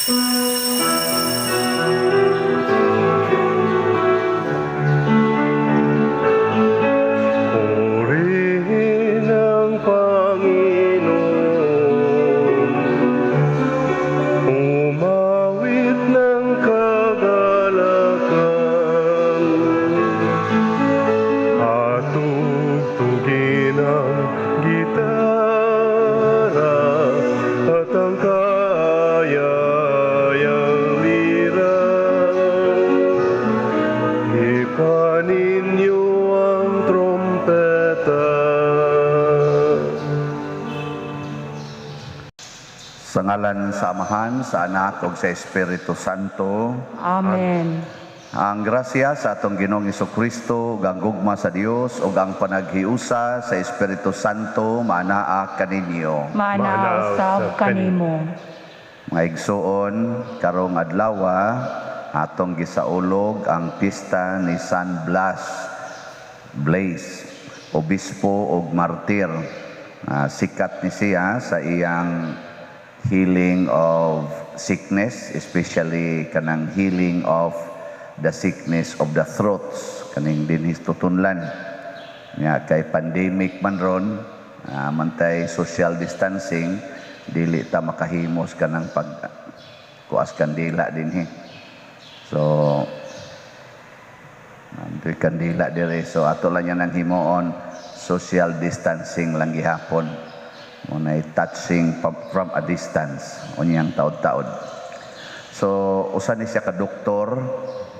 Purihin ang Panginoon. Umawit ng kagalakan at tugtugin ang gitara at ang kaaya-ayang lira. Hipan ninyo ang trompeta. Sa ngalan sa Amahan, sa Anak ug sa Espiritu Santo. Amen. Ang grasya sa atong Ginoong Kristo ug ang gugma sa Dios ug ang panaghiusa sa Espiritu Santo maanaa kaninyo. Maanaa usab kanimo. Mga igsuon, karong adlaw atong gisaulog ang pista ni San Blas Blaise, obispo ug martir. Sikat ni siya sa iyang healing of sickness, especially kanang healing of the sickness of the throats, kaning dinhi sa tutunlan. Nya kay pandemic man ron, mantay social distancing, dili ta makahimos kanang pag kuas kandila dinhi. So nandoy kandila dire, so ato lang yan ang himuon, social distancing lang gihapon. Muna'y touching from a distance, unyang taod-taod. So usa ni siya ka doktor,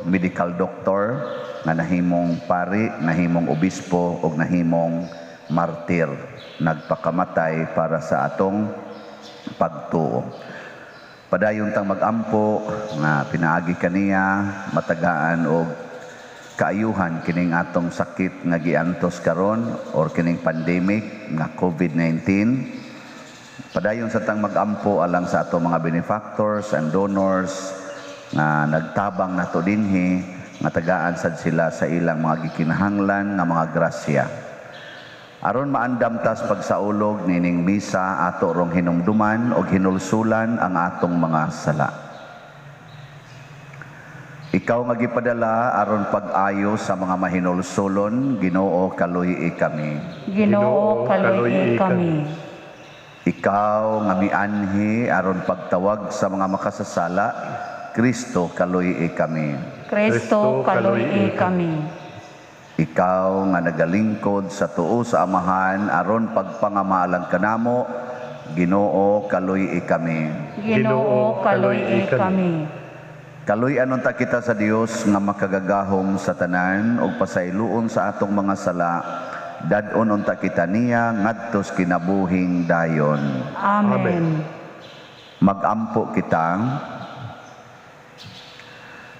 medical doctor, nga nahimong pari, nahimong obispo, ug nahimong martir, nagpakamatay para sa atong pagtuo. Padayon tang magampo nga pinaagi kaniya matagaan og kaayuhan kining atong sakit nga giantos karon or kining pandemic nga COVID-19. Padayon sa tang magampo alang sa atong mga benefactors and donors nga nagtabang nato dinhi, nga tagaan sad sila sa ilang mga gikinahanglan nga mga grasya. Aron maandam tas pagsaulog nining misa, ato rong hinumduman og hinulsulan ang atong mga sala. Ikaw nga gipadala aron pag-ayo sa mga mahinulsulon, Ginoo, kaluy-i kami. Ginoo, kaluy-i kami. Ikaw nga mianhi aron pagtawag sa mga makasasala, Kristo, kaluy-i kami. Kristo, kaluy-i kami. Ikaw nga nagalingkod sa tuo sa Amahan aron pagpangamalang kanamo, Ginoo, kaluy-i kami. Ginoo, kaluy-i kami. Kaluy-an unta kita sa Dios nga makagagahom sa tanan ug pasayloon sa atong mga sala, dad-on unta kita niya ngadtos kinabuhing dayon. Amen. Magampo kita.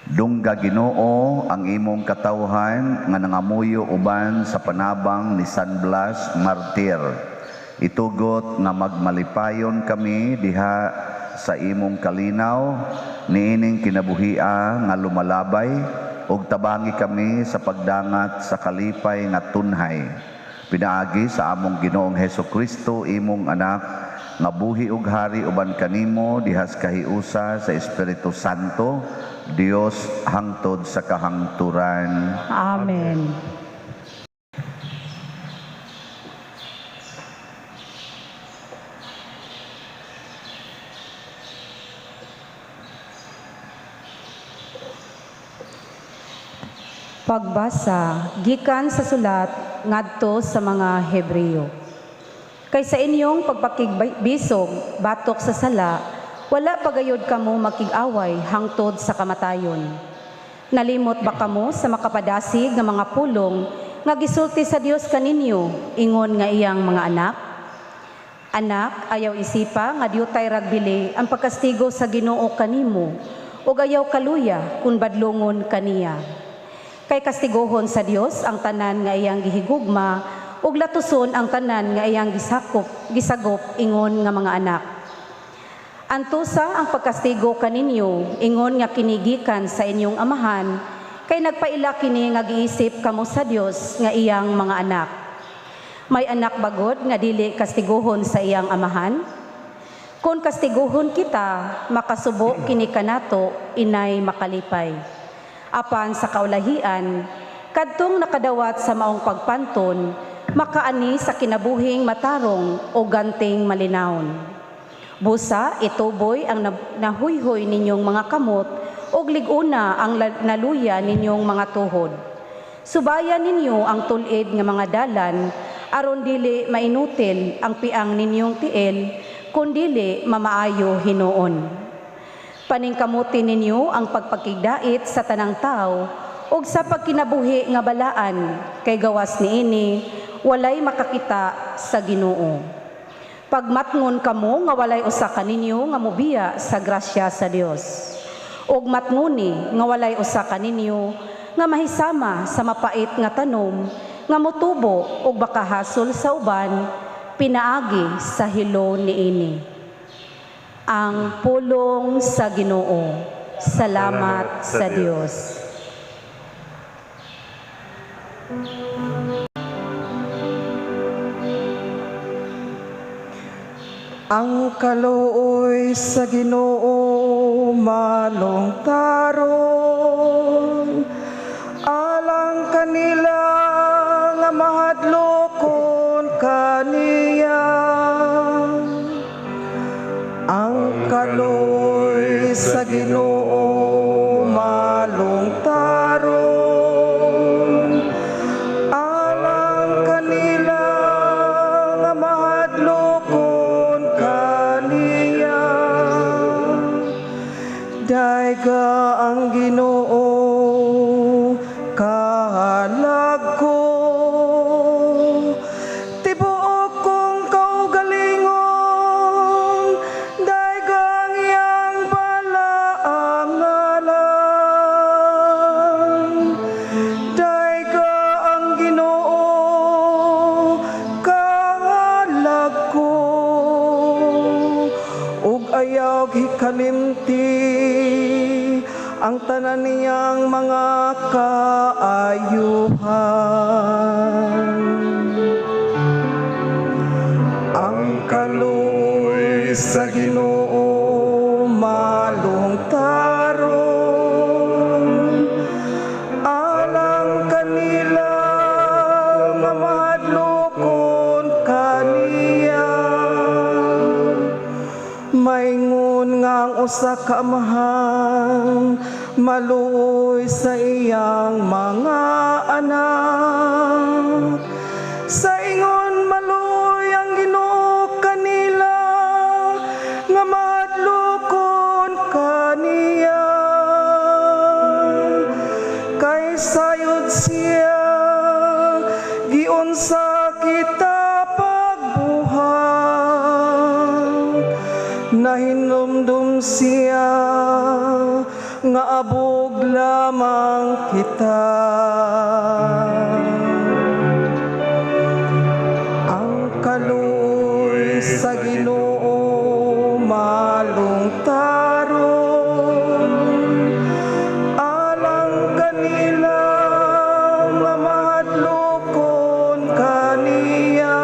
Dungga, Ginoo, ang imong katawhan nga nangamuyo uban sa panabang ni San Blas Martir. Itugot nga magmalipayon kami diha sa imong kalinaw niining kinabuhia nga lumalabay ug tabangi kami sa pagdangat sa kalipay nga tunhay. Pinaagi sa among Ginoong Hesus Kristo, imong anak, nga buhi ug hari uban kanimo dihas kahiusa sa Espiritu Santo, Dios, hangtod sa kahangturan. Amen. Pagbasa gikan sa sulat ngadto sa mga Hebreo. Kay sa inyong pagpakigbisog batok sa sala, wala pagayod kamo makig-away hangtod sa kamatayon. Nalimot ba kamo sa makapadasig nga mga pulong nga gisulti sa Dios kaninyo ingon nga iyang mga anak? Anak, ayaw isipa nga diutay ragbili ang pagkastigo sa Ginoo kanimo, ug ayaw kaluya kun badlongon kaniya. Kay kastigohon sa Dios ang tanan nga iyang gihigugma, ug latuson ang tanan nga iyang gisagop ingon nga mga anak. Antusa ang pagkastigo kaninyo ingon nga kinigikan sa inyong amahan, kay nagpaila kini nga giisip kamo sa Dios nga iyang mga anak. May anak bagod nga dili kastiguhon sa iyang amahan? Kung kastiguhon kita, makasubo kini kanato, inay makalipay. Apan sa kaulahian, kadtong nakadawat sa maong pagpanton, makaani sa kinabuhing matarong o ganting malinawon. Busa, ituboy ang nahuyhoy ninyong mga kamot ug lig-una ang naluya ninyong mga tuhod. Subayan ninyo ang tulid nga mga dalan aron dili mainutil ang piang ninyong tiil, kun dili mamaayo hinuon. Paningkamuti ninyo ang pagpakigdait sa tanang tao ug sa pagkinabuhi nga balaan, kay gawas niini walay makakita sa Ginoo. Pagmatngon kamo nga walay usa kaninyo nga mobiya sa grasya sa Dios. Ug matngoni nga walay usa kaninyo nga mahisama sa mapait nga tanom nga motubo ug makahasol sa uban pinaagi sa hilo niini. Ang pulong sa Ginoo. Salamat sa Dios. Ang kaluoy sa Ginoo malungtaron, alang kanila nga mahadlokon kaniya. Ang kaluoy sa Ginoo malungtaron, alang kanila nga mahadlokon kaniya. Dayga ang Ginoo kahalag ko, tibuok kong kaugalingon, dayga ang iyang balaangalan. Dayga ang Ginoo kahalag ko, ug ayaw hikalimti ang tanan niyang mga kaayuhan. Ang kaluoy sa Ginoo malungtaron, alang kanila nga mahadlokon kaniya. Maingon nga ang usa ka amahan maluoy sa iyang mga anak. Sa ingon maluoy ang Ginoo kanila nga mahadlokon kaniya. Kay sayod siya giunsa kita pagbuhat, nahinumdum siya nga abog lamang kita. Ang kaluoy sa Ginoo malungtaron, alang kanila nga mahadlokon kaniya.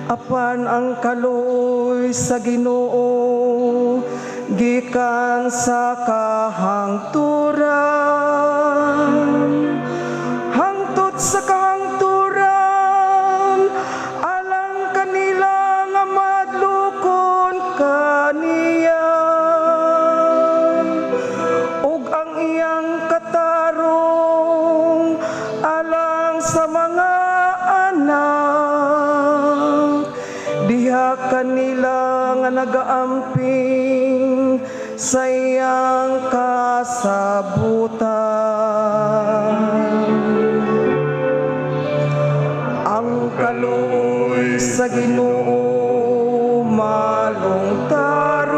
Apan ang kaluoy sa Ginoo gikan sa kahangturan hangtod sa kahangturan, alang kanila nga mahadlokon kaniya. Ug ang iyang katarong alang sa mga anak, diha kanila nga nagaamping sa iyang kasabutan. Ang kaluoy sa Ginoo malungtaron,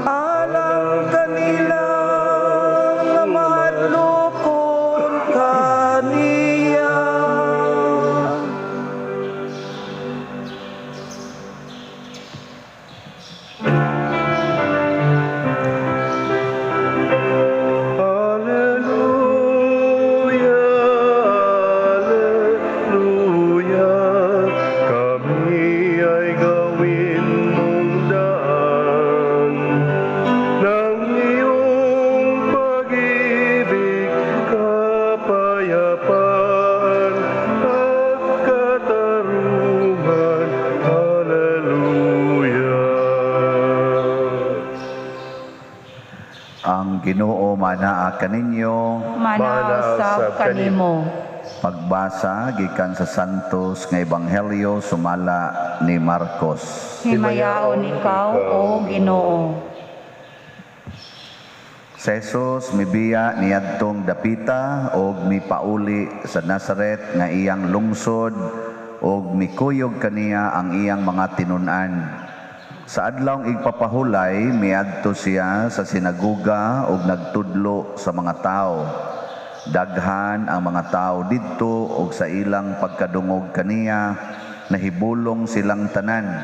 alang kanila nga mahadlokon kaniya. Alleluia, alleluia, kami Ang Ginoo manaa kaninyo. Manaa usab kanimo. Pagbasa gikan sa Santos nga Ebanghelyo sumala ni Marcos. Himayaon ikaw, o Ginoo. Si Jesus mibiya niadtong dapita og mipauli sa Nazaret nga iyang lungsod og mikuyog kaniya ang iyang mga tinun-an. Sa adlawng igpapahulay miadto siya sa sinagoga og nagtudlo sa mga tawo. Daghan ang mga tawo didto og sa ilang pagkadungog kaniya nahibulong silang tanan.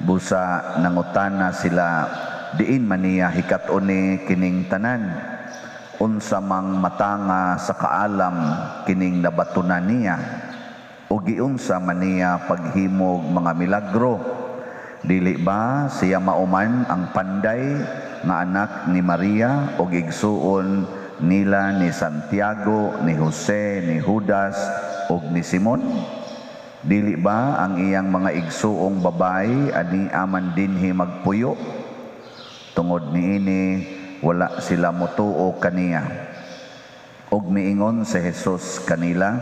Busa nangutana sila, diin man niya hikat-oni kining tanan? Unsa mang matanga sa kaalam kining nabatunan niya? O giunsa man niya paghimog mga milagro? Dili ba siya mauman ang panday nga anak ni Maria og igsuon nila ni Santiago, ni Jose, ni Judas ug ni Simon? Dili ba ang iyang mga igsuong babae ani aman dinhi magpuyo? Tungod niini wala sila motuo kaniya. Ug miingon si Jesus kanila,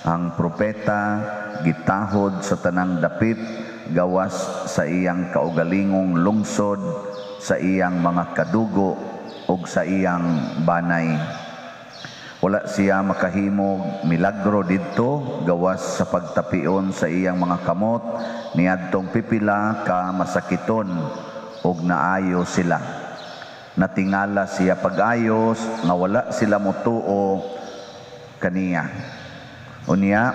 ang propeta gitahod sa tanang dapit gawas sa iyang kaugalingong lungsod, sa iyang mga kadugo ug sa iyang banay. Wala siya makahimog milagro didto gawas sa pagtapion sa iyang mga kamot niadtong pipila ka masakiton ug naayo sila. Natingala siya pag-ayos nga wala sila motuo kaniya. Unya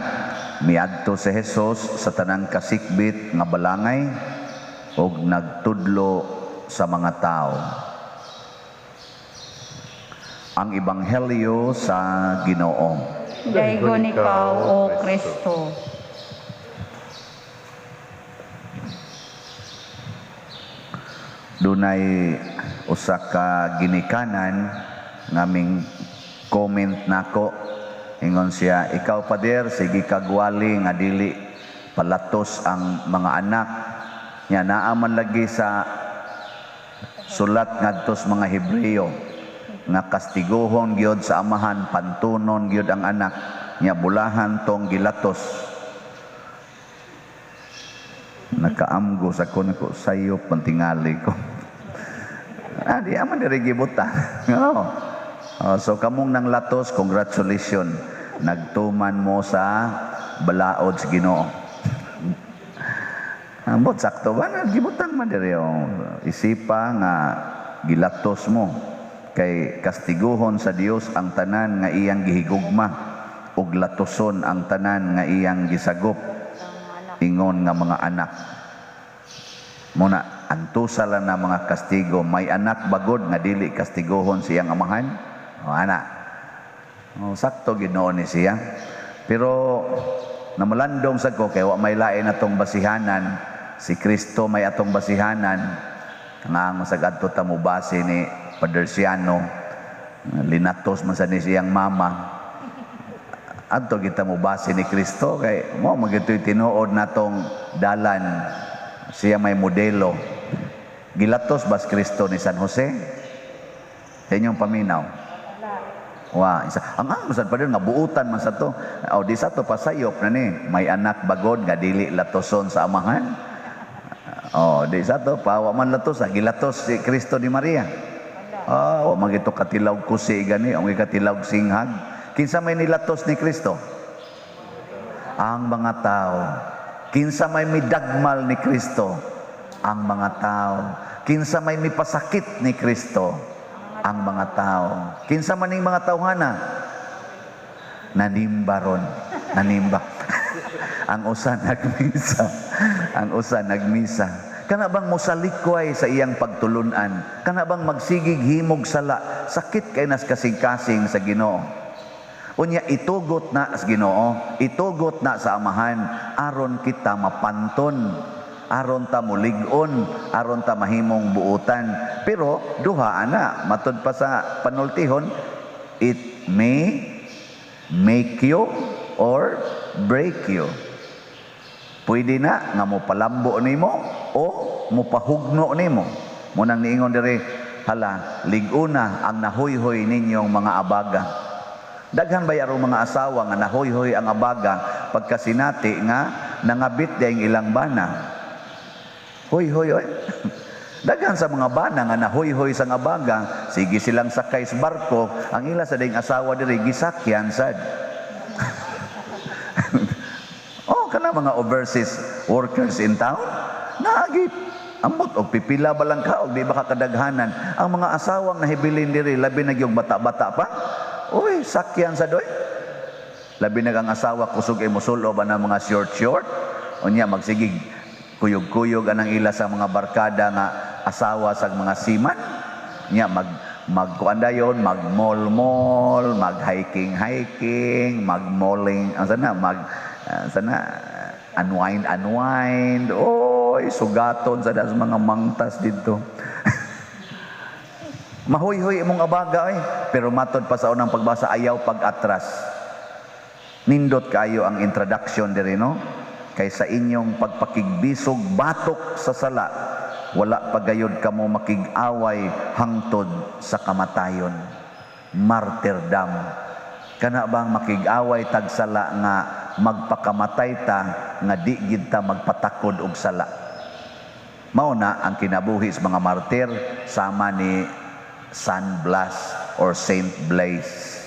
miadto si Jesus sa tanang kasikbit nga balangay ug nagtudlo sa mga tawo. Ang Ebanghelyo sa Ginoo. Daygon ikaw, O Kristo. Dunay usa ka ginikanan ngaming comment nako. Ingon siya, ikaw pader sige kagwali nga dili palatos ang mga anak. Nya naa man lagi sa sulat ngadto sa mga Hebreo nga kastiguhon gyud sa amahan, pantunon gyud ang anak, nya bulahan tong gilatos. Nakaamgo sa ko nako sayop man tingali ko. Di aman diri gibuta. Oo. Oh, so kamong nang latos, congratulations. Nagtuman mo sa balaod sa Ginoo. Ambot sakto ba na gibutang man diri oh. Isipa nga gilatos mo kay kastiguhon sa Dios ang tanan nga iyang gihigugma ug latoson ang tanan nga iyang gisagop ingon nga mga anak. Muna antusa lang na mga kastigo, may anak bagod nga dili kastiguhon siyang amahan. O ana. O, sakto Ginoo ni siya. Pero namalandong sad ko kay wa may lain atong basihanan, si Kristo may atong basihanan. Nga ang masag adto ta mo base ni Padersiano, linatos man sa ni siyang mama. Adto kita mo base ni Kristo kay mo magitoy tinuod natong dalan. Siya may modelo. Gilatos bas Kristo ni San Jose? Sa inyong paminaw? Wa, isa. Ang ang sad pa nga buutan man sa to. O di sa to pasayop na ni, may anak bagod nga dili latoson sa amahan. O di sa to pa wa man latos, gilatos si Kristo ni Maria. Ah, wa magito katilaw kusi gani, ang katilaw singhag. Kinsa may nilatos ni Kristo? Ang mga tao. Kinsa may midagmal ni Kristo? Ang mga tao. Kinsa may mipasakit ni Kristo? Ang mga tao. Kinsa man ning mga tawhana? Nanimba ron. Nanimba. Ang usa nagmisa. Ang usa nagmisa. Kana bang mosalikway sa iyang pagtulunan? Kana bang magsigig himog sala? Sakit kay nas kasing-kasing sa Ginoo. Unya itugot na sa Ginoo, itugot na sa amahan aron kita mapanton, aron ta mulig-on, aron ta mahimong buutan. Pero duha ana, matud pa sa panultihon, it may make you or break you. Pwede na nga mopalambo nimo o mopahugno nimo. Munang niingon diri, hala, lig-una ang nahuyhoy ninyong mga abaga. Daghan ba yarong mga asawa nga nahuyhoy ang abaga pagkasinati nga nangabit dayong ilang bana? Huy-huy, oy. Daghan sa mga bana nga nahuyhoy sa abaga, sige silang sakay sa barko, ang ila sa dayong asawa diri gisakyan sad. Oh, kana mga overseas workers in town, naagi ambot og pipila ba lang ka og di ba kakadaghanan ang mga asawang nahibilin diri, labi na gyud bata-bata pa. Uy, sakyan sa doy. Labi na ang asawa kusog ay musulob ang mga short-short. Unya magsigig kuyog-kuyog anang ila sa mga barkada nga asawa sa mga seaman. Nya magkuan dayon, mag-mall-mall, mag-hiking-hiking, mag-malling, ang sana mag sana unwind unwind. Oy, sugaton sa das mga mangtas dito. Mahoy-hoy imong abaga oy, pero matod pa sa unang pagbasa ayaw pag-atras. Nindot kayo ang introduction diri, no? Kay sa inyong pagpakigbisog batok sa sala, wala pagayod kamo makig-away hangtod sa kamatayon. Martyrdom. Kana bang makig-away tag sala nga magpakamatay ta nga di gid ta magpatakod og sala. Mao na ang kinabuhi sa mga martir sama ni San Blas or Saint Blaise.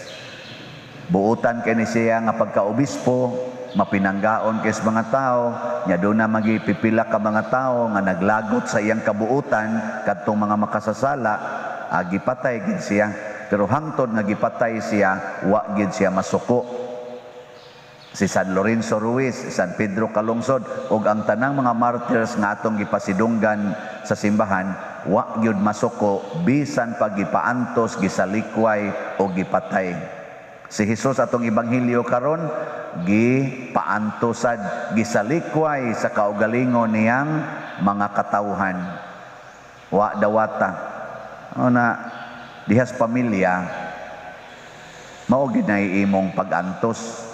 Buutan kay ni siya nga pagkaobispo, mapinanggaon kay sa mga tao, nya doon na magipipila ka mga tao nga naglagot sa iyang kabuutan kadtong mga makasasala, gipatay gid siya. Pero hangtod nga gipatay siya, wa gid siya masuko. Si San Lorenzo Ruiz, San Pedro Calungsod ug ang tanang mga martyrs nga atong gipasidunggan sa simbahan, wa gyud masuko bisan pag gipaantos, gisalikway o gipatay. Si Jesus atong ebanghelyo karon gipaantosad, gisalikway sa kaugalingon niyang mga katawhan. Wa dawata. O na dihas pamilya mao gid nay imong pag-antos.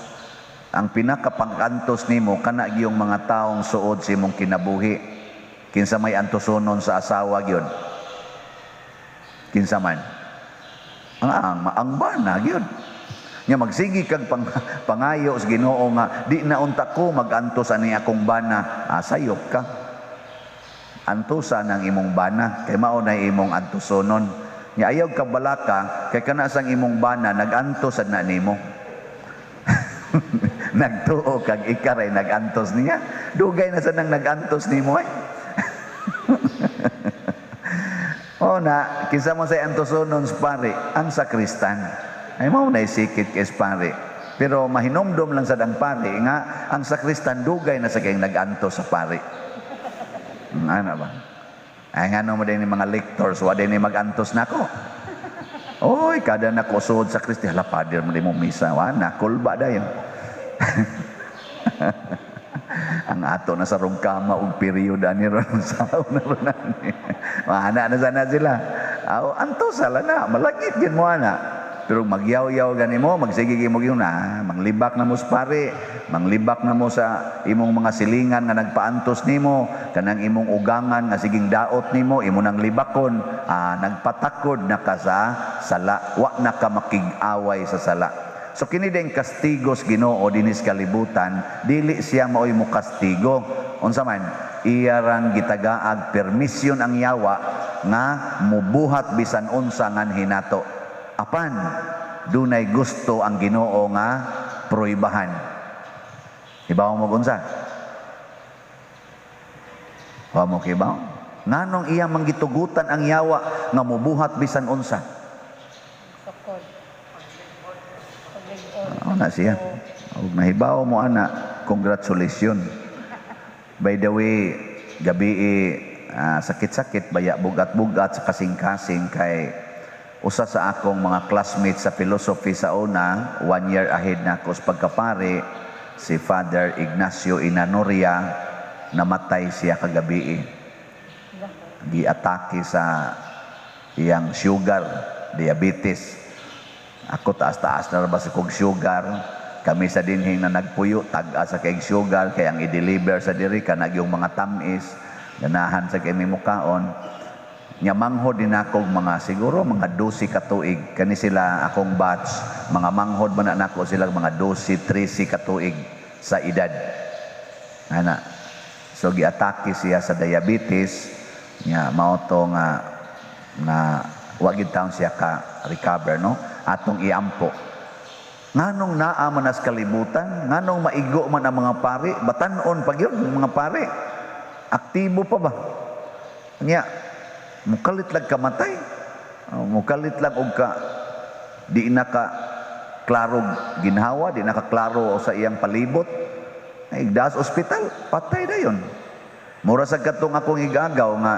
Ang pinakapang-antos nimo kana giyong mga taong suod sa imong kinabuhi. Kinsa may antosonon sa asawa gyud? Kinsa man? Ang bana gyud. Nya magsigi kag pangayo sa Ginoo nga di na unta ko magantos ani akong bana, sayop ka. Antosa nang imong bana kay mao na imong antosonon. Nya ayaw ka balaka kay kana sang imong bana nagantos sad na nimo. Nagtuo kag ikaray nagantos niya. Dugay na sa nang nagantos nimo eh. O na, kinsa mo say antosonon sa pare, ang sakristan. Ay mao na isikit kay pare. Pero mahinomdom lang sad ang pare nga ang sakristan dugay na sa kayong nagantos sa pare. Ano ba? Ay ngano mo din ni mga lectors, wa din ni magantos nako. Oy, kada nako suod sa Kristi, hala pader mo di mo misa, wa na kulba dayon. Ang ato na sa rungkama og period ani ron sa una ron ani. Maana na sana sila. Aw antos sala na, malagit gid mo ana. Pero magyaw-yaw gani mo, magsige mo gyud na, manglibak na mo sa pare, manglibak na mo sa imong mga silingan nga nagpaantos nimo, kanang imong ugangan nga siging daot nimo, imo nang libakon, nagpatakod na ka sa sala, wa na ka makig-away sa sala. So kini din kastigos Ginoo dinis kalibutan, dili siya maoy mo kastigo. Unsa man, iya rang gitagaag permisyon ang yawa nga mubuhat bisan unsa ngan hinato. Apan dunay gusto ang Ginoo nga proibahan. Ibaw mo unsa? Wa mo kibaw? Nganong iya manggitugutan ang yawa nga mubuhat bisan unsa? Ano na siya? Og nahibaw mo ana, congratulations. By the way, gabi sakit-sakit baya bugat-bugat sa kasing-kasing kay usa sa akong mga classmates sa philosophy sa una, 1 year ahead na ako sa pagkapare, si Father Ignacio Inanoria, namatay siya kagabi. Giatake sa iyang sugar, diabetes. Ako taas-taas na ba sa kog sugar. Kami sa dinhing na nagpuyo, tag-a sa kay sugar, kay ang i-deliver sa diri, kanag yung mga tamis, ganahan sa kay mukaon. Nya manghod din ako mga siguro mga 12 ka tuig kani sila akong batch, mga manghod man na nako sila mga 12, 13 ka tuig sa edad. Ana. So giatake siya sa diabetes nya mao to nga na wa gid taon siya ka recover, no? Atong iampo. Nganong naa man as kalibutan, nganong maigo man ang mga pari, batan-on pa gyud mga pari. Aktibo pa ba? Nya mukalit lang kamatay. Mukalit lang og ka di na ka klaro ginhawa, di na ka klaro sa iyang palibot. Ay das ospital, patay dayon. Mura sa katong akong igagaw nga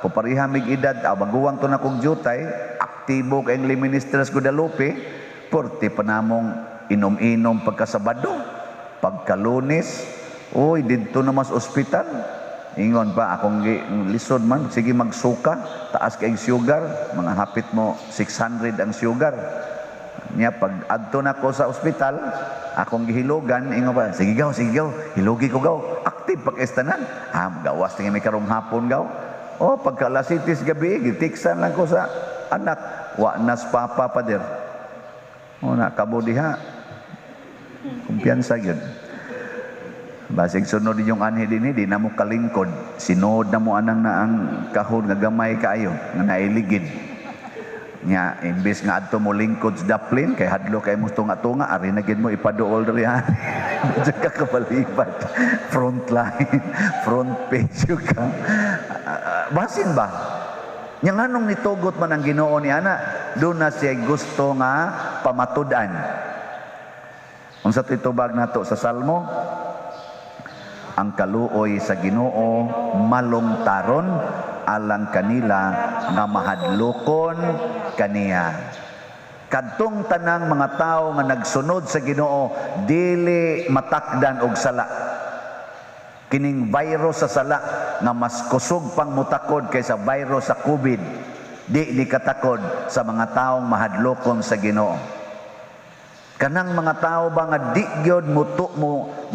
popariha mig edad, baguwang to na kong jutay, aktibo kay ang Ministers Guadalupe, porte pa namong inom-inom pagkasabado, pagkalunes, uy, didto na mas ospital. Ingon pa, akong lisod man, sige magsuka, taas kay sugar, mga hapit mo 600 ang sugar. Nya pag adto na ko sa ospital, akong gihilogan, ingon pa, sige gaw, hilogi ko gaw, active pag estanan. Ah, gawas tingin may karong hapon gaw. Oh, pagka alas 7 gabi, gitiksan lang ko sa anak, wa nas papa pader. O na, kabo diha. Kumpiyansa yun. Basig sunod yung anhi dinhi, di na mo kalingkod. Sinod na mo anang na ang kahon nga gamay kaayo, nga nailigid. Nya, imbis nga adto mo lingkod sa daplin, kay hadlo kay mo tunga-tunga, ari na gid mo ipaduol diri ha. Medyo ka kabalibad. Front line, front page yun ka. Basin ba? Nya nganong nitugot man ang Ginoo ni ana, doon na siya gusto nga pamatud-an. Unsa titubag nato sa Salmo? Ang kaluoy sa Ginoo malungtaron alang kanila nga mahadlokon kaniya. Kadtong tanang mga tawo nga nagsunod sa Ginoo dili matakdan og sala. Kining virus sa sala nga mas kusog pang mutakod kaysa virus sa COVID, di ni katakod sa mga taong mahadlokon sa Ginoo. Kanang mga tao ba nga di gyud mo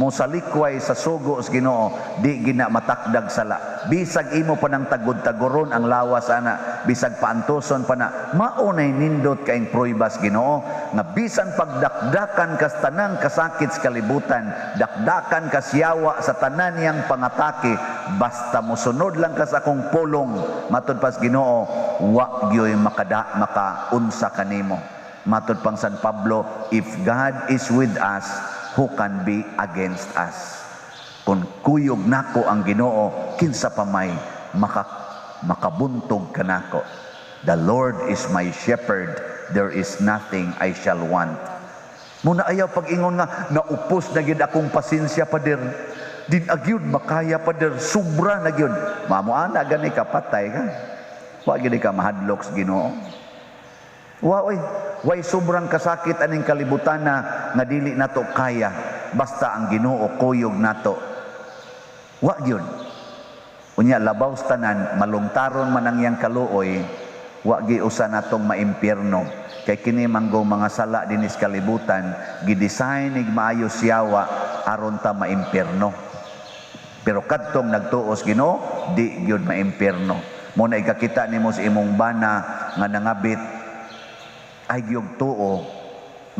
salikway sa sugo sa Ginoo, di gina matakdag sala. Bisag imo pa nang tagod-tagoron ang lawas ana, bisag paantoson pa na, maunay nindot kaing pruybas Ginoo nga bisan pagdakdakan kas tanang kasakit sa kalibutan, dakdakan kas yawa sa tanan niyang pangatake, basta mosunod lang kas akong pulong, matud pas Ginoo, wa gyoy makada makaunsa kanimo. Matud pang San Pablo, if God is with us, who can be against us? Kung kuyog nako ang Ginoo, kinsa pa may makabuntog kanako. The Lord is my shepherd, there is nothing I shall want. Muna ayaw pag-ingon nga, naupos na gyud akong pasensya, pader. Din agyud makaya, pader, sobra na gyud. Mamuana gani ka, patay ka. Wa gyud ka mahadlok sa Ginoo. Wa oy, way sobrang kasakit aning kalibutan na nga dili nato kaya basta ang Ginoo kuyog nato. Wa gyud. Unya labaw sa tanan malungtaron man ang iyang kaluoy, wa gi usa natong maimpierno. Kay kini manggong mga sala dinis kalibutan, gidesign ig maayo siyawa aron ta maimpierno. Pero kadtong nagtuos Ginoo, di gyud maimpierno. Mo na ikakita nimo sa imong bana nga nangabit ay gyud tuo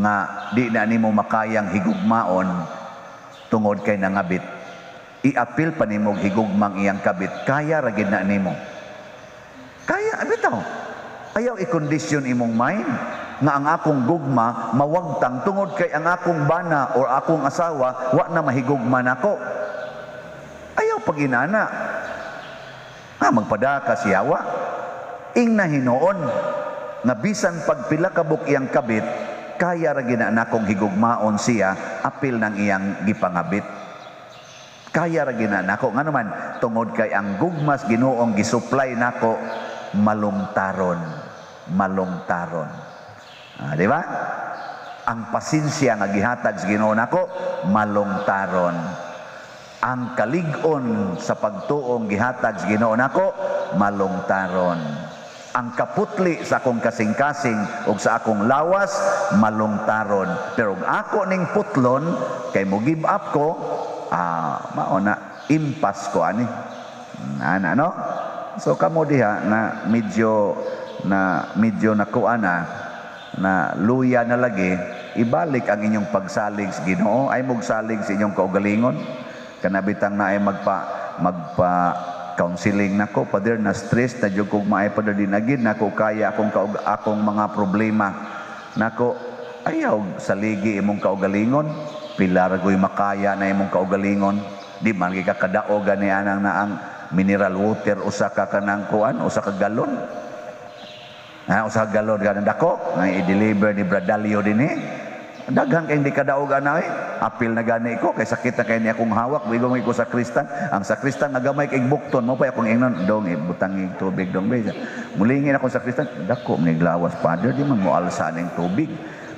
nga di na nimo makayang higugmaon tungod kay nangabit. Iapil pa nimo higugmang iyang kabit, kaya ra gid na nimo. Kaya bitaw. Ayaw i-condition imong mind nga ang akong gugma mawagtang tungod kay ang akong bana or akong asawa wa na mahigugma nako. Ayaw pag-inana. Ah, magpadaka siyawa. Ing na hinuon nga bisan pagpila kabuk iyang kabit, kaya ra gina nakong higugmaon siya apil ng iyang gipangabit. Kaya ra gina nako ngano man tungod kay ang gugmas Ginoong gisupply nako malungtaron, malungtaron. Ah, di ba? Ang pasensya nga gihatag sa Ginoo nako malungtaron. Ang kalig-on sa pagtuong gihatag sa Ginoo nako malungtaron. Ang kaputli sa akong kasing-kasing ug sa akong lawas malungtaron. Pero ako ning putlon kay mo give up ko, mao na impas ko ani. Ana no? So kamo diha na medyo nakuha na na luya na lagi, ibalik ang inyong pagsalig sa Ginoo, ay mugsalig sa inyong kaugalingon. Kanabitang na ay magpa magpa counseling nako, "Father, na stress na jud kog maay, Father, di na gid nako kaya akong mga problema." Nako, ayaw saligi imong kaugalingon. Pila ra goy makaya na imong kaugalingon? Di man gyud ka kadaog gani anang naang mineral water, usa ka kanang kuan, usa ka galon. Ha, usa ka galon kanang dako nga i-deliver ni Bradalio dinhi. Daghan kay hindi kadaog ana eh. Apil na gani ko kay sakit na kay ni akong hawak, bigo ko sakristan. Ang sakristan nga gamay kay bukton mo pa akong ingnon, "Dong, ibutang tubig dong be." Mulingin ako sa sakristan, "Dako man lawas, Father, di man mo alsa ning tubig."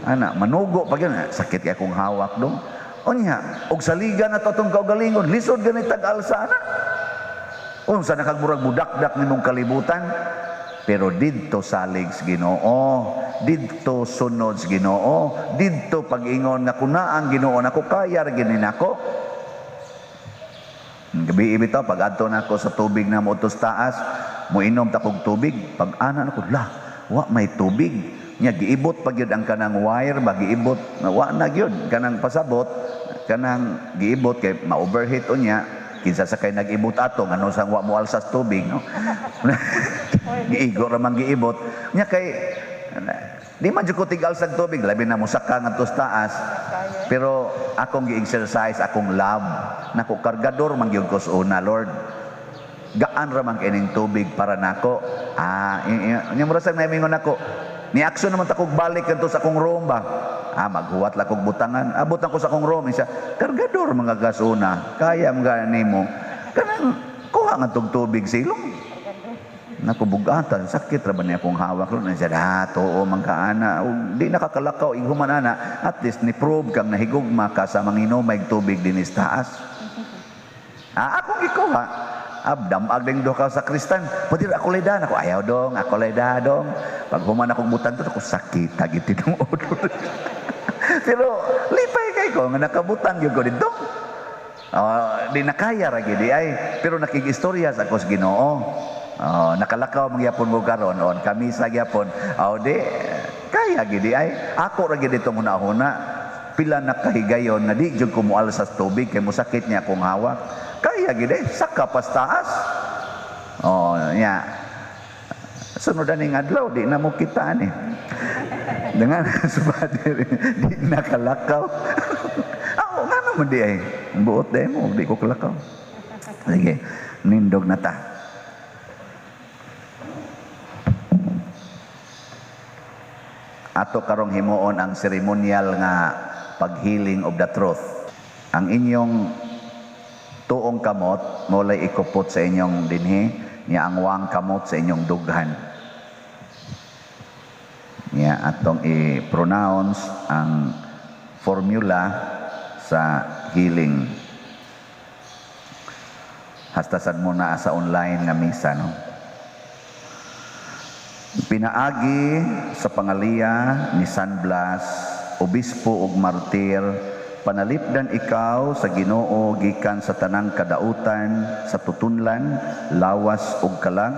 Ana, manugo pa gyud, "Sakit kay akong hawak, dong." Unya, og saligan na to atong kaugalingon, lisod gani tag-alsa ana. Unsa na kag murag budakdak nimong kalibutan, pero didto salig sa Ginoo, didto sunod sa Ginoo, didto pag-ingon nga kuna ang Ginoo nako, kaya ra gini nako. Gabi bitaw pag adto nako sa tubig na mo taas, moinom ta kog tubig, pag ana nako, la, wa may tubig. Nya giibot pa gyud ang kanang wire ba, giibot, wa na gyud kanang pasabot, kanang giibot kay ma-overheat unya. Kinsa sa kay nag-ibot ato ngano sang wa mo alsas tubig, no? Giigo ra man giibot nya kay di man jud ko tig-alsag tubig, labi na mosaka ngadto sa taas. Pero akong gi-exercise akong love nako, kargador man gyud ko sa una, "Lord, gaan ra man kining tubig para nako." Ah, nya mura sang naimingon nako, ni aksyon naman ta kog balik kadto sa akong room ba. Ah, maghuwat lang kog butangan. Abot ko sa akong room, isa, kargador mga gasuna, kaya mga nimo. Kanang kuha nga tog tubig silong. Naku, bugatan, sakit ra ba niya akong hawak ron. Siya, ah, tuo man ka ana. Di nakakalakaw, ighuman ana. At least ni prove kang nahigugma ka sa manginomay tubig dinis taas. Ah, akong gikuha. Abdam agdeng do ka sa kristan. "Pwede ako leda." Ako, "Ayaw dong, ako leda dong." Pag human akong butang to, ako sakit agit tinuod. Pero lipay kay ko nga nakabutang gyud ko dito. Di nakaya ra gid ay, pero nakig-istorya sa ako sa Ginoo. Oh, nakalakaw magyapon mo karon on kamisa gyapon. Oh, di kaya gid ay. Ako ra gid itong huna-huna. Pila na kahigayon nga di jud ko moalsa sa tubig kay mosakit niya akong hawak. Kaya gid ay, saka pas taas. Oh, nya. Sunod ning adlaw di na mo kita ani. Dengan subadi di na kalakaw. Ako nga naman di ay. Buot di mo, di ko kalakaw. Sige, nindog na ta. Ato karong himuon ang seremonial nga paghealing of the truth. Ang inyong tuong kamot mulay ikupot sa inyong dinhi, niya ang wang kamot sa inyong dughan. Niya atong i-pronounce ang formula sa healing. Hastasan mo na sa online nga misa, no? Pinaagi sa pangaliya ni San Blas, obispo ug martir, panalipdan ikaw sa Ginoo gikan sa tanang kadautan sa tutunlan, lawas ug kalag,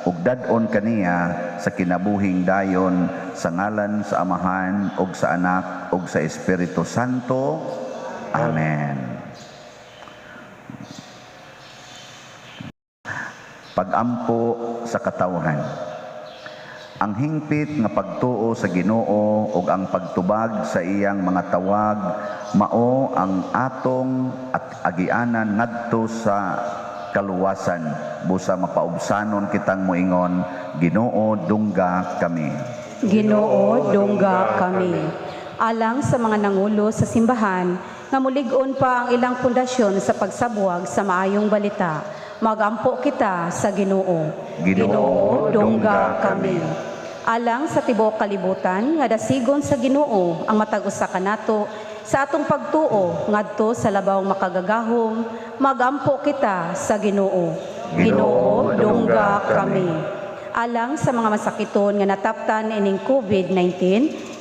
ug dad-on kaniya sa kinabuhing dayon, sa ngalan sa Amahan ug sa Anak ug sa Espiritu Santo. Amen. Pagampo sa katawhan. Ang hingpit nga pagtuo sa Ginoo ug ang pagtubag sa iyang mga tawag mao ang atong at agianan ngadto sa kaluwasan. Busa mapaubsanon kitang moingon, Ginoo, dungga kami. Ginoo, dungga kami. Alang sa mga nangulo sa simbahan nga mulig-on pa ang ilang pundasyon sa pagsabwag sa maayong balita, magampo kita sa Ginoo. Ginoo, dungga kami. Alang sa tibuok kalibutan nga dasigon sa Ginoo ang matag usa kanato sa atong pagtuo ngadto sa labaw makagagahom, magampo kita sa Ginoo. Ginoo, dungga kami. Alang sa mga masakiton nga nataptan ining COVID-19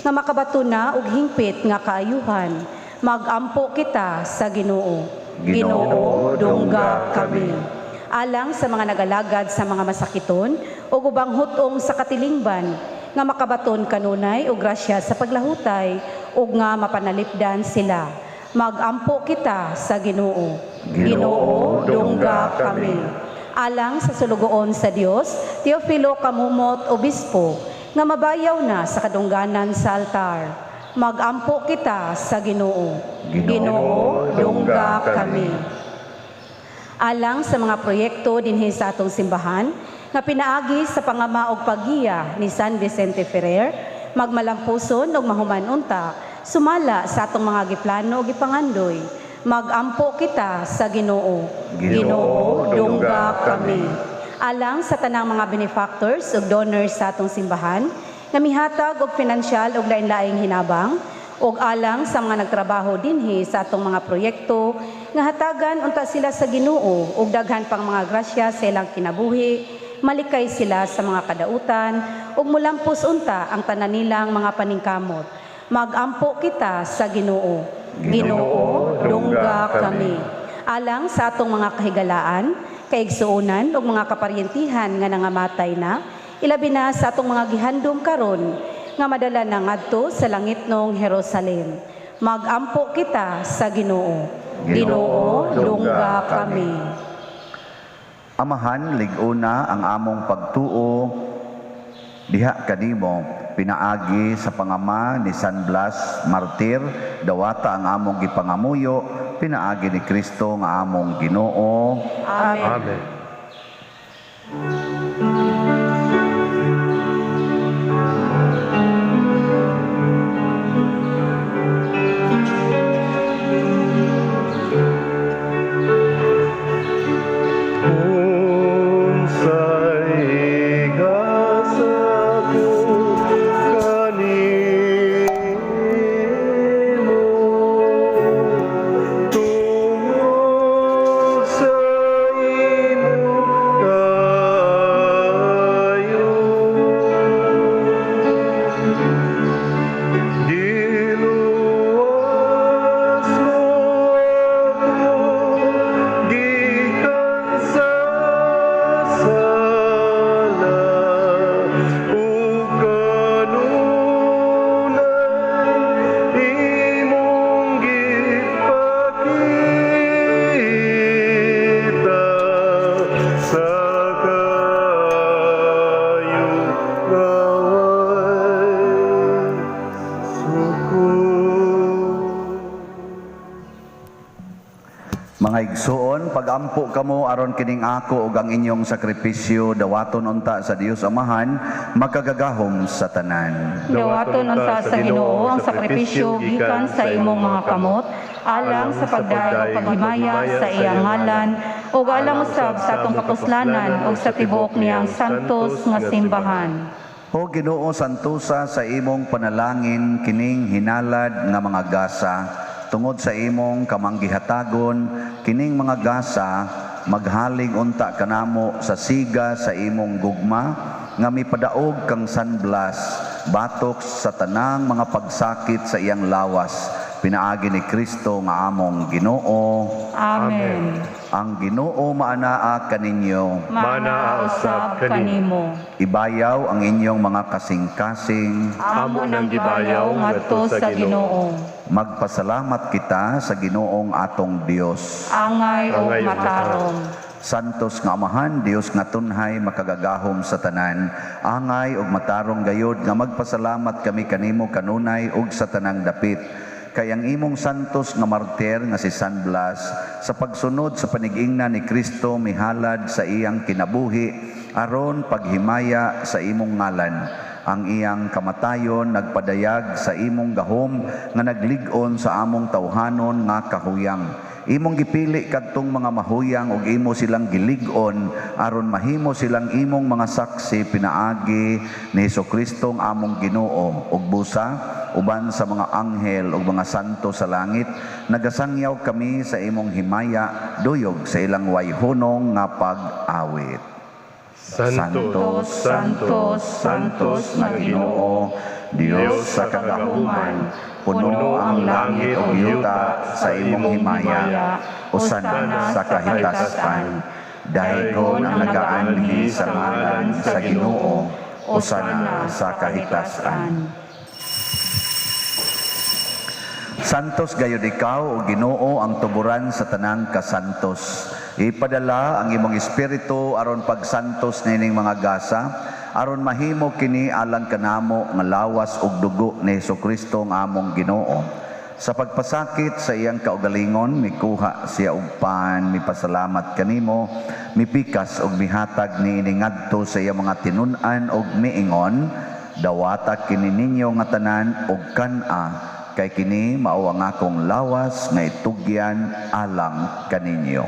nga makabato na og hingpit nga kaayuhan, magampo kita sa Ginoo. Ginoo, dungga kami. Alang sa mga nagalagad sa mga masakiton ug ubang hutong sa katilingban nga makabaton kanunay og grasya sa paglahutay ug nga mapanalipdan sila. Magampo kita sa Ginoo. Ginoo, dungga kami. Alang sa sulugoon sa Dios, Teofilo Camomot, Obispo, nga mabayaw na sa kadungganan sa altar. Magampo kita sa Ginoo. Ginoo, dungga kami. Alang sa mga proyekto dinhi sa atong simbahan nga pinaagi sa pangama og paggiya ni San Vicente Ferrer, magmalampuson ug mahuman unta sumala sa atong mga giplano ug gipangandoy. Magampo kita sa Ginoo. Ginoo, dungga kami. Alang sa tanang mga benefactors ug donors sa atong simbahan nga mihatag og pinansyal ug lain-laing hinabang, ug alang sa mga nagtrabaho dinhi sa atong mga proyekto nga hatagan unta sila sa Ginoo ug daghan pang mga grasya sa ilang kinabuhi, malikay sila sa mga kadautan ug mulampos unta ang tanan nilang mga paningkamot. Magampo kita sa Ginoo. Ginoo, dungga kami. Alang sa atong mga kahigalaan, kaigsuonan ug mga kaparyentihan nga nangamatay na, ilabi na sa atong mga gihandom karon nga madala na ngadto sa langitnong Jerusalem. Magampo kita sa Ginoo. Ginoo, dungga kami. Amahan, lig-una ang among pagtuo diha kanimo, pinaagi sa pangama ni San Blas Martir, dawata ang among gipangamuyo, pinaagi ni Kristo nga among Ginoo. Amen. Amen. Unsay gasa ko kanimo, tungod sa imong kaayo, giluwas mo ako gikan sa sala, ug kanunay imong gipakita sa kaayo nga way sukod. Mga igsuon, pagampo kamo aron kining ako ug ang inyong sakripisyo dawaton unta sa Dios Amahan, makagagahom sa tanan. Dawaton unta sa Ginoo ang sakripisyo gikan sa imong mga kamot, alang sa pagdayeg ug paghimaya sa iyang ngalan, ug alang usab sa atong kapuslanan ug sa tibuok niyang santos nga simbahan. O Ginoo, santosa sa imong panalangin kining hinalad nga mga gasa, tungod sa imong kamanggihatagon kining mga gasa maghaling unta kanamo sa siga sa imong gugma nga mipadaog kang San Blas batok sa tanang mga pagsakit sa iyang lawas, pinaagi ni Kristo nga among Ginoo. Amen. Ang Ginoo maanaa kaninyo. Maanaa usab kanimo. Ibayaw ang inyong mga kasing-kasing. Amo nang gibayaw ngadto sa Ginoo. Magpasalamat kita sa Ginoong atong Dios. Angay ug Angay ug matarong. Santos nga Amahan, Dios nga tunhay, makagagahom sa tanan, angay ug matarong gayod nga magpasalamat kami kanimo kanunay ug sa tanang dapit. Kay ang imong santos nga martir nga si San Blas, sa pagsunod sa panigingna ni Kristo mihalad sa iyang kinabuhi aron paghimaya sa imong ngalan. Ang iyang kamatayon nagpadayag sa imong gahom nga naglig-on sa among tawhanon nga kahuyang. Imong gipili kadtong mga mahuyang ug imo silang gilig-on aron mahimo silang imong mga saksi pinaagi ni Hesukristo ang among Ginoo. Ug busa uban sa mga anghel ug mga santo sa langit, nagasangyaw kami sa imong himaya duyog sa ilang wayhunong nga pag-awit. Santo, Santo, Santos nga Ginoo, Dios sa kagahuman, puno ang langit ug yuta sa imong himaya, usana sa kahitasan. Daygon ang nagaanhi sa ngalan sa Ginoo, usana sa kahitasan. Santos gayud ikaw o Ginoo ang tuburan sa tanang kasantos. Ipadala ang imong espiritu aron pagsantos nining mga gasa, aron mahimo kini alang kanamo nga lawas ug dugo ni Hesukristo ang among Ginoo. Sa pagpasakit sa iyang kaugalingon, mikuha siya og pan, mipasalamat kanimo, mipikas og mihatag niini ngadto sa iyang mga tinun-an og miingon, dawata kini ninyo nga tanan og kan-a, kay kini mao ang akong lawas nga itugyan alang kaninyo.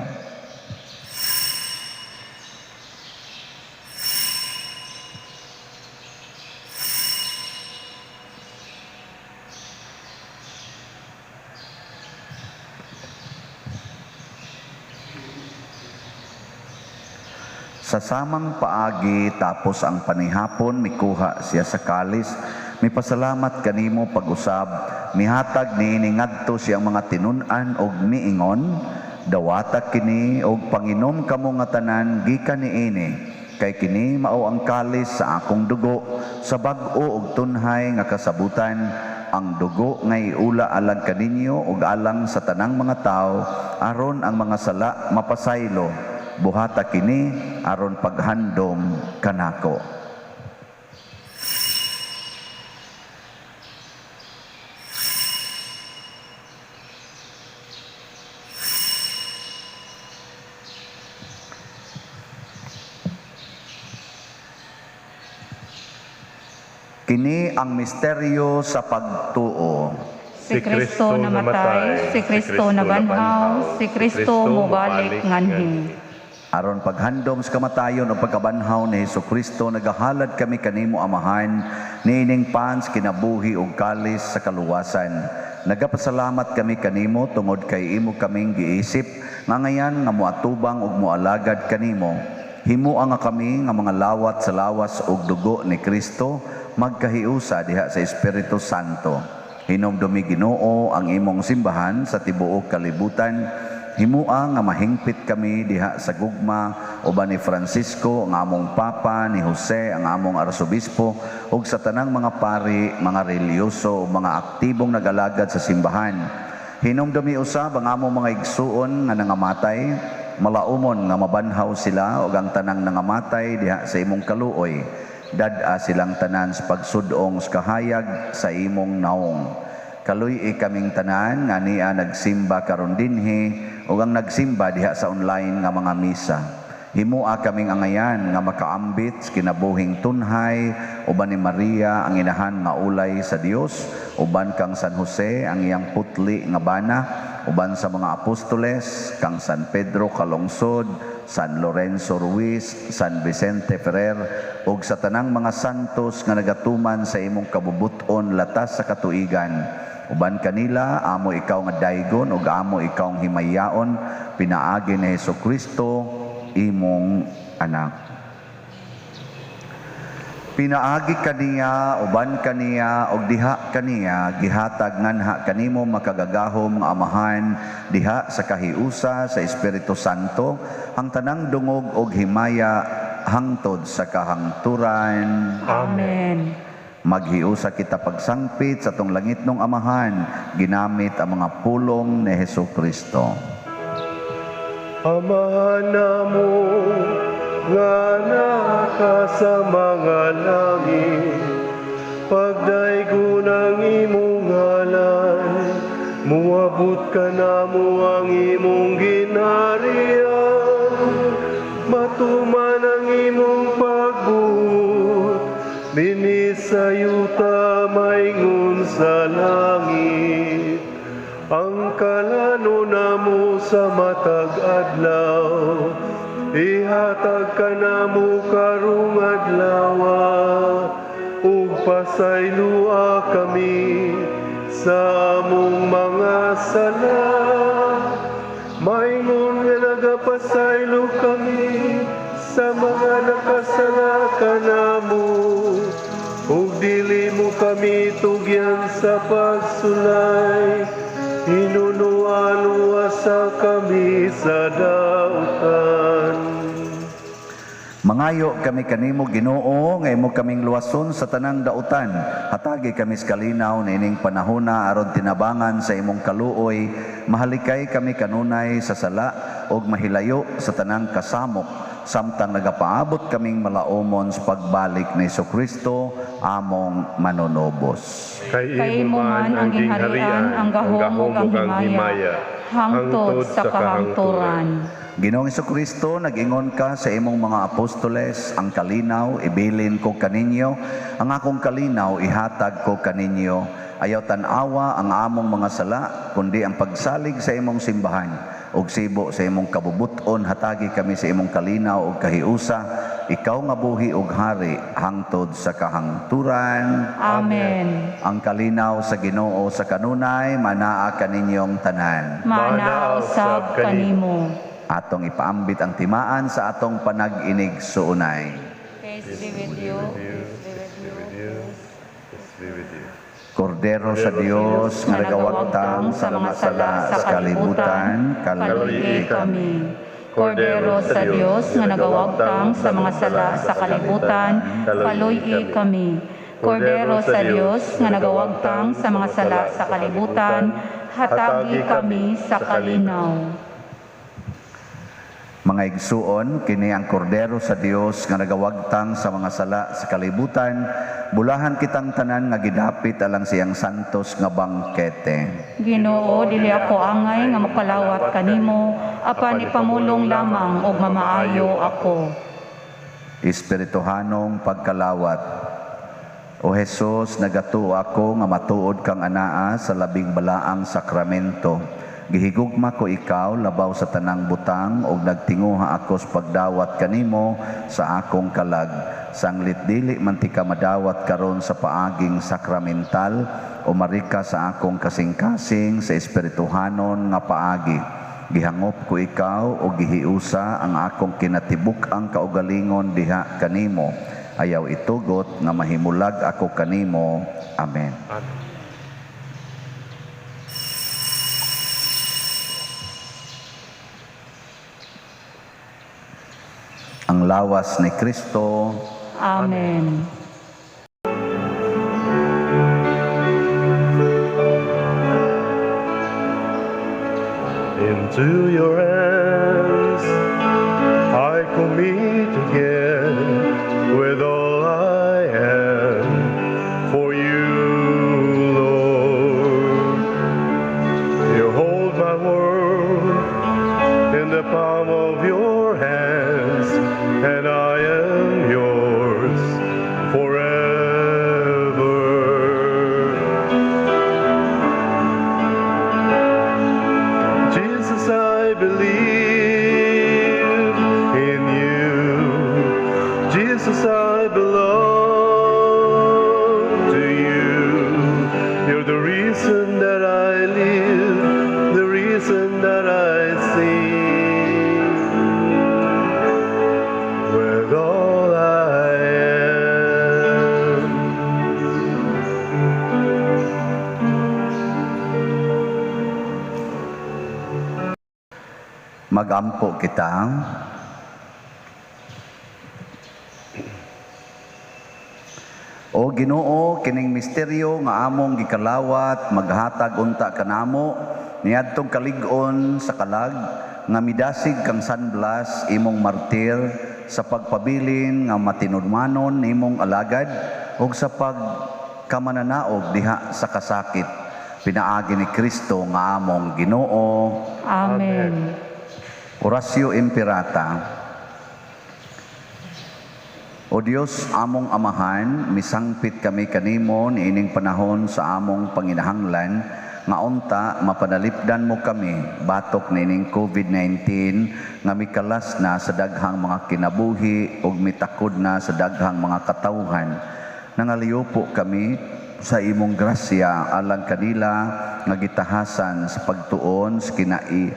Sa samang paagi tapos ang panihapon, mikuha siya sa kalis, mipasalamat kanimo pag-usab, mihatag niini ngadto siyang mga tinun-an og miingon, dawata kini og panginom kamo nga tanan gikan niini, kay kini mao ang kalis sa akong dugo sa bag-o og tunhay nga kasabutan, ang dugo nga iula alang kaninyo ug alang sa tanang mga tawo aron ang mga sala mapasaylo. Buhata kini aron paghandom kanako. Kini ang misteryo sa pagtuo. Si Kristo namatay, si Kristo nabanhaw, si Kristo mobalik nganhi. Aron paghandom sa kamatayon o pagkabanhaw ni Hesukristo, nagahalad kami kanimo Amahan, niining pans kinabuhi ug kalis sa kaluwasan. Nagapasalamat kami kanimo tungod kay imo kaming giisip, nga ngayan nga moatubang ug moalagad kanimo. Himoa nga kami nga mga lawat sa lawas ug dugo ni Kristo, magkahiusa diha sa Espiritu Santo. Hinumdumi Ginoo ang imong simbahan sa tibuok kalibutan. Himua nga mahingpit kami diha sa gugma uban ni Francisco ang among Papa, ni Jose ang among Arsobispo, ug sa tanang mga pari, mga relihiyoso, mga aktibong nagalagad sa simbahan. Hinumdumi usab ang among mga igsuon nga nangamatay, malaumon nga mabanhaw sila ug ang tanang nangamatay diha sa imong kaluoy. Dad-a silang tanan sa pagsudong sa kahayag sa imong naong. Kaluy-i kaming tanan nga niya nagsimba karon dinhi ug ang nagsimba diha sa online nga mga misa. Himua kaming angayan nga makaambit sa kinabuhing tunhay uban ni Maria ang inahan nga ulay sa Dios, uban kang San Jose ang iyang putli nga bana, uban sa mga apostoles kang San Pedro Calungsod, San Lorenzo Ruiz, San Vicente Ferrer, ug sa tanang mga santos nga nagatuman sa imong kabubut-on latas sa katuigan. Uban kanila, amo ikaw nga daygon ug amo ikaw ang himayaon, pinaagi ni Hesukristo imong anak. Pinaagi kaniya, uban kaniya, ug diha kaniya, gihatag nganha kanimo makagagahom nga Amahan, diha sa kahiusa sa Espiritu Santo, ang tanang dungog og himaya hangtod sa kahangturan. Amen. Maghiusa kita pagsangpit sa tong langitnong Amahan, ginamit ang mga pulong ni Hesukristo. Amahan namo nga naka sa mga langit, pagdaygon ang imong ngalan, muabot ka namo ang imong ginharian, matuman ang imong pagbuot, dinhi sa yuta maingon sa langit. Ang kalano namo sa matag adlaw, ihatag ka namo karong adlawa, ug pasayloa kami sa among mga sala, maingon nga nagapasaylo kami sa mga nakasala kanamo, ug dili mo kami tugyan sa pagsulay, hinunuan sa kami sa dautan. Mangayo kami kanimo, Ginoo, nga imo kaming luwason sa tanang dautan. Hatagi kami sa kalinaw niining panahona aron tinabangan sa imong kaluoy, mahalikay kami kanunay sa sala ug mahilayo sa tanang kasamok samtang nagapaabot kaming malaumon sa pagbalik ni Kristo among manunubos. Kay imo man ang gingharian, ang gahom ug ang himaya, hangtod sa kahangturan. Ginoong Kristo, nag-ingon ka sa imong mga apostoles, ang kalinaw ibilin ko kaninyo, ang akong kalinaw ihatag ko kaninyo. Ayaw tan-awa ang among mga sala, kundi ang pagsalig sa imong simbahan. Ug sibo sa imong kabubuton, hatagi kami sa imong kalinaw ug kahiusa. Ikaw nga buhi ug hari hangtod sa kahangturan. Amen. Ang kalinaw sa Ginoo sa kanunay manaa kaninyong tanan. Manaa usab kanimo. Atong ipaambit ang timaan sa atong panag-inig suunay. Peace be with you. Peace be with you. Peace be with you. Kordero sa Dios nga nagawagtang sa mga sala sa kalibutan, kaluoy kami. Kordero sa Dios nga nagawagtang sa mga sala sa kalibutan, kaluoy kami. Kordero sa Dios nga nagawagtang sa mga sala sa kalibutan, hatagi kami sa kalinaw. Mga igsuon, kini ang kordero sa Dios nga nagawagtang sa mga sala sa kalibutan, bulahan kitang tanan nga gidapit alang siyang santos nga bangkete. Ginoo, dili ako angay nga mokalawat kanimo, apan ipamulong lamang og mamaayo ako. Espirituhanong pagkalawat. O Jesus, nagatuo ako nga matuod kang anaa sa labing balaang sakramento. Gihigugma ko ikaw labaw sa tanang butang ug nagtinguha ako sa pagdawat kanimo sa akong kalag. Sanglit dili man ti ka madawat karon sa paaging sakramental o marika sa akong kasing-kasing sa espirituhanon nga paagi. Gihangop ko ikaw o gihiusa ang akong kinatibuk-ang kaugalingon diha kanimo. Ayaw itugot nga mahimulag ako kanimo. Amen. Amen. Ang lawas ni Kristo. Amen. Into your hands I commit again with all I am for you, Lord. You hold my world in the palm of your hands, and I am yours forever. Jesus, I believe in you. Jesus, I belong to you. You're the reason that I live, the reason that I sing. With all I am. Magampo kita. O Ginoo, kining misteryo nga among gikalawat maghatag unta kanamo niadtong kalig-on sa kalag nga midasig kang San Blas imong martir sa pagpabilin nga matinudmanon nimong alagad ug sa pagkamananaog diha sa kasakit pinaagi ni Kristo nga among Ginoo. Amen. Oratio Imperata. O Dios, among Amahan, misangpit kami kanimo niining panahon sa among panginahanglan nga unta mapanalipdan mo kami batok niining COVID-19 nga mikalas na sa daghang mga kinabuhi ug mitakod na sa daghang mga katawhan. Nangaliupo kami sa imong grasya alang kanila nga gitahasan sa pagtuon sa kinai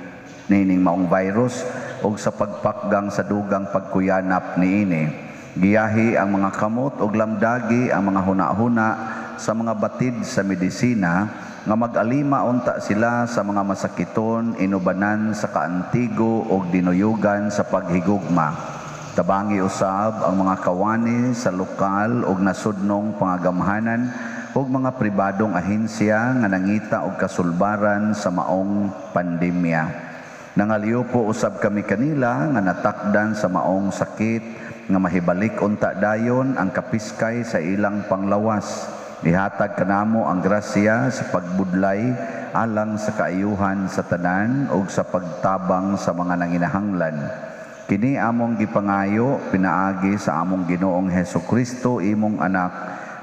niining maong virus ug sa pagpakgang sa dugang pagkuyanap niini. Giyahi ang mga kamot ug lamdagi ang mga huna-huna sa mga batid sa medisina nga mag-alima unta sila sa mga masakiton inubanan sa kaantigo ug dinuyugan sa paghigugma. Tabangi usab ang mga kawani sa lokal ug nasudnong pangagamhanan ug mga pribadong ahensya nga nangita og kasulbaran sa maong pandemya. Nangaliupo usab kami kanila nga natakdan sa maong sakit nga mahibalik unta dayon ang kapiskay sa ilang panglawas. Ihatag kanamo ang grasya sa pagbudlay alang sa kaayuhan sa tanan ug sa pagtabang sa mga nanginahanglan. Kini among gipangayo pinaagi sa among Ginoong Hesukristo, imong anak,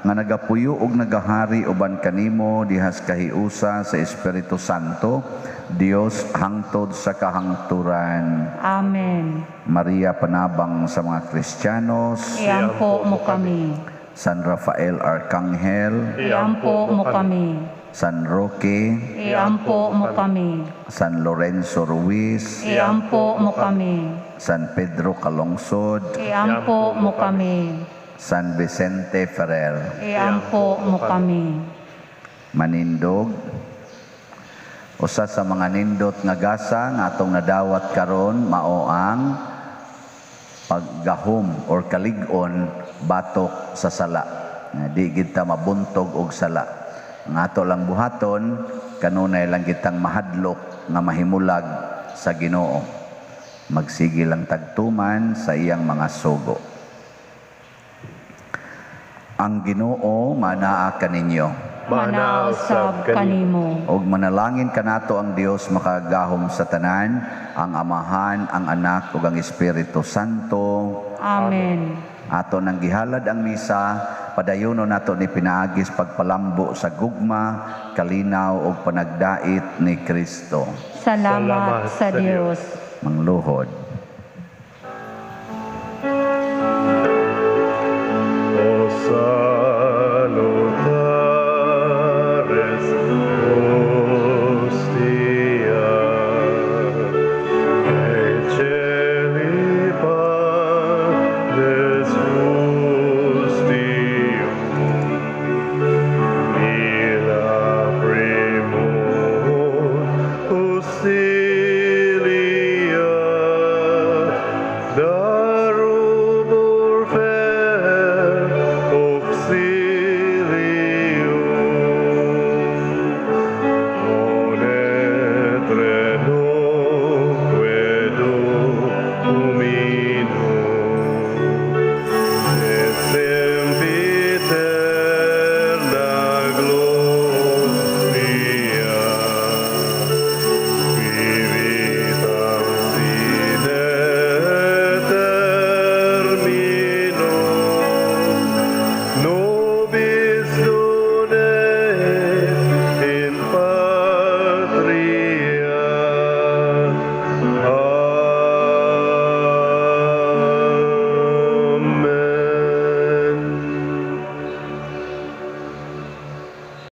nga nagapuyo ug nagahari uban kanimo dihas kahiusa sa Espiritu Santo, Dios hangtod sa kahangturan. Amen. Maria, panabang sa mga Kristiyanos. Iampo mo kami. San Rafael Arcangel, Iampo mo kami. San Roque, Iampo mo kami. San Lorenzo Ruiz, Iampo mo kami. San Pedro Calungsod, Iampo mo kami. San Vicente Ferrer. Iampo mo kami. Manindog. Usa sa mga nindot nga gasa nga atong nadawat karon mao ang paggahom or kalig-on batok sa sala. Nga di gid ta mabuntog og sala. Ang ato lang buhaton, kanunay lang kitang mahadlok nga mahimulag sa Ginoo. Magsige lang tagtuman sa iyang mga sugo. Ang Ginoo manaa kaninyo. Manaa usab kanimo. Og manalangin kanato ang Dios makagahom sa tanan, ang Amahan, ang Anak ug ang Espiritu Santo. Amen. Ato nang gihalad ang misa, padayono nato ni pinaagis pagpalambo sa gugma, kalinaw ug panagdait ni Kristo. Salamat sa Dios. Mangluhod.